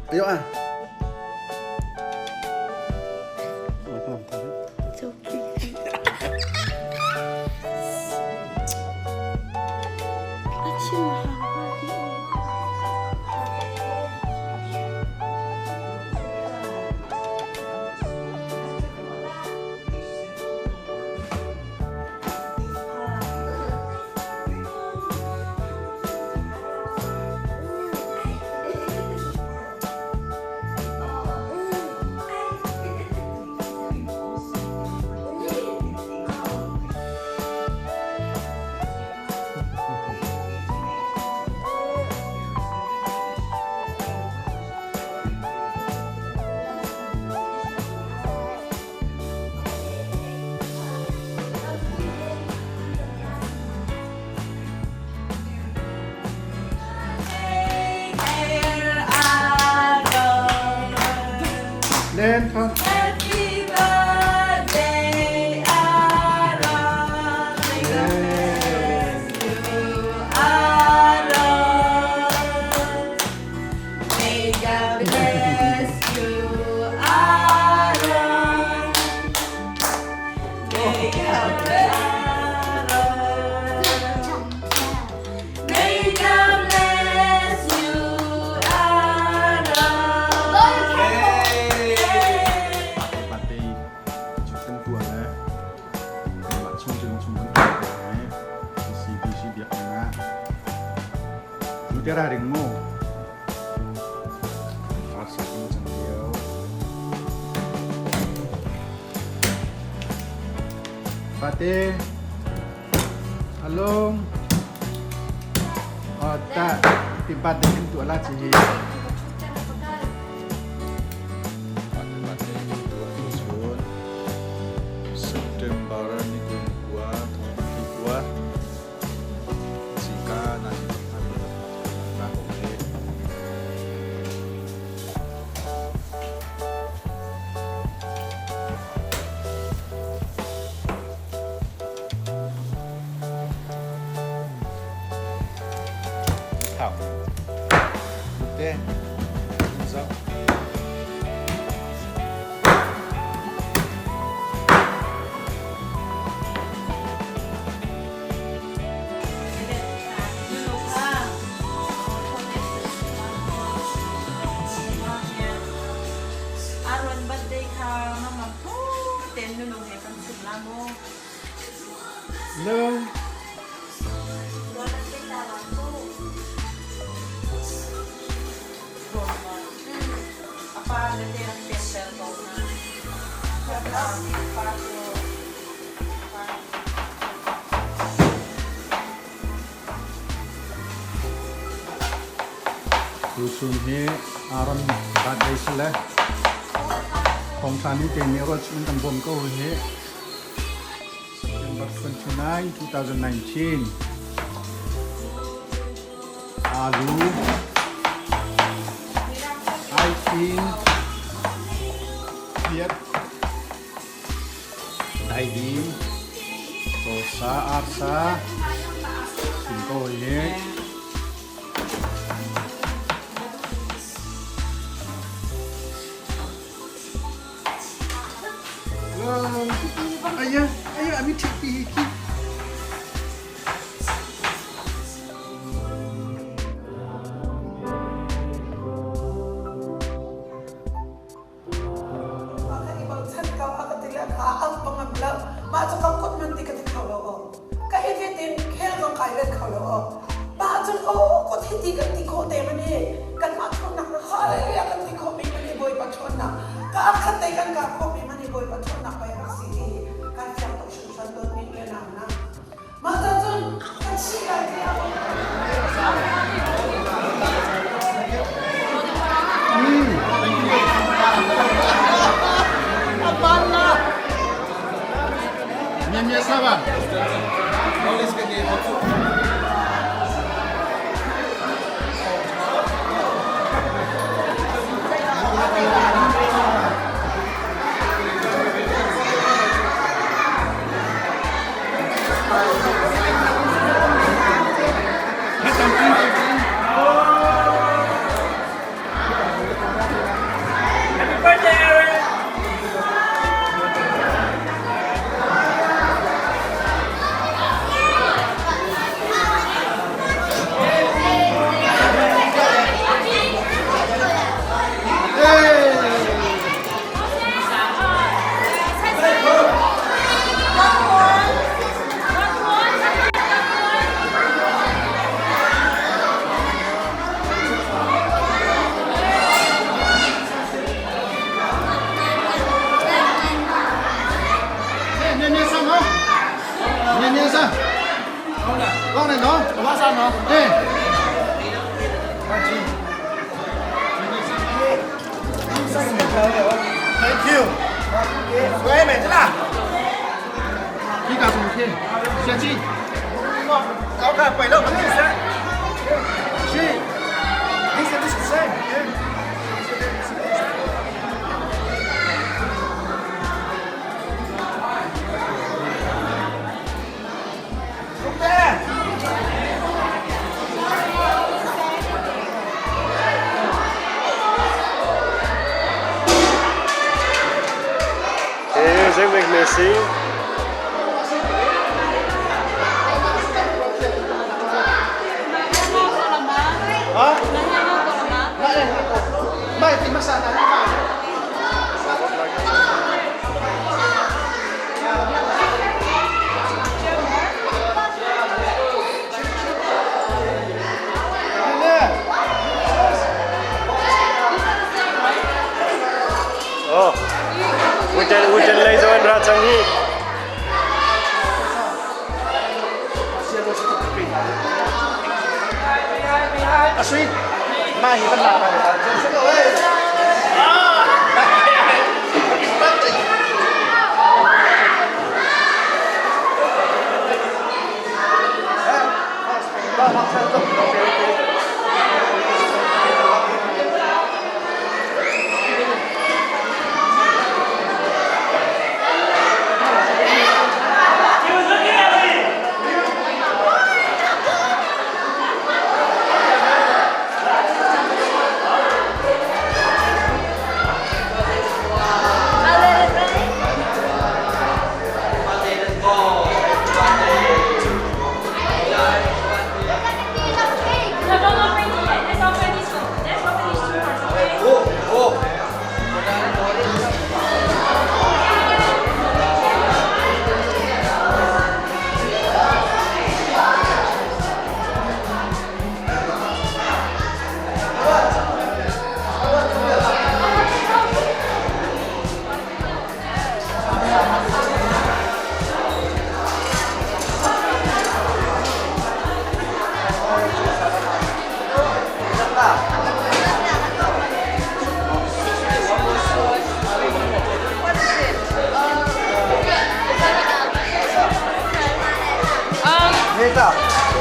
Ayo ah. Len thon. Happy birthday, Aaron. May God bless you, Aaron. May God bless you, Aaron. May God bless Aaron. May God bless you, Aaron. Pate kan tuah le kanmah chung cu chung kan tuah le CCBC biakinn ah cu te ra ring mu Arsa kan cang lio. Fate along ta timpat ding tu ala chi hi. September ni kul kua thong pahnih kua zingka na Thau. Te. Zoh. Aron birthday kha mamang phu ten nunung he kan chim la mu. Hello. Apa le te rak pek ter ko na. Pa cu Tuchun hi Aaron birthday si le thawngṭha ni te nih ruat in kan bawm ko hi September 29, 2019 Alu Aisin Piat Daidin, cawsa, arsa, singkaw hi Ayah, ayah, ami pi hi. Mah kha i bochan ko a ka ti le kha a ka ngam lo. Mah cu ka kut man ti ka ti kho lo aw. Ka hi tin khel zong kai let kho lo aw. Mah cun aw kut hi ti kan ti khawh te mani kanmah ṭhawnnak na hallelujah kan ti khawh mi mani Bawipa ṭhawnnak ka khat te kan kah khawh mi mani Bawipa ṭhawnnak pei rak si ti kan fiang tuk hringhran dawt mi le nau na. Mah ca cun kan chih lai ti a Mia mia saba. Ni ni sa. Wang này nó. Ê. Thank you. 喂，美子啦。你搞什么天？下去。搞看鬼了，你是。是。你是你是谁？ Hey, zeg maar merci. Mai thì mà sao ta? Oh. Hujan hujan lei zoan ra chang hi. À suy. Mai thì vẫn làm này. No, don't open it yet. Let's open this one. Let's open these two first, okay?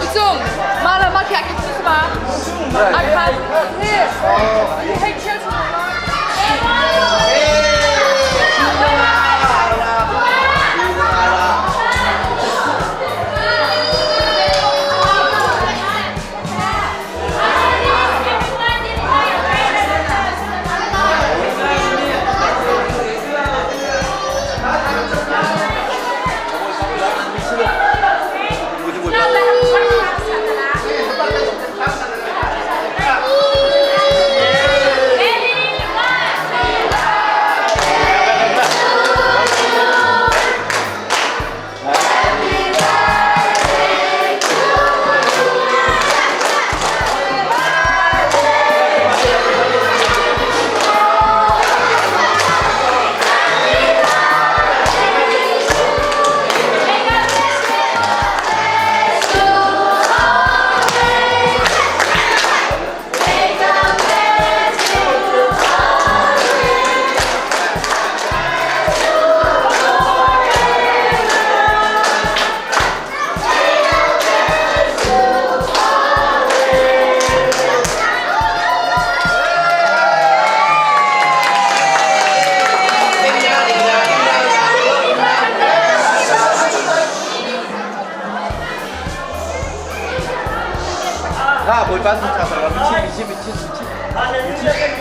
Usung, mala makia kitusma. Akan he. Hey cheers. Ha, boy pan, bici, bici, bici, bici.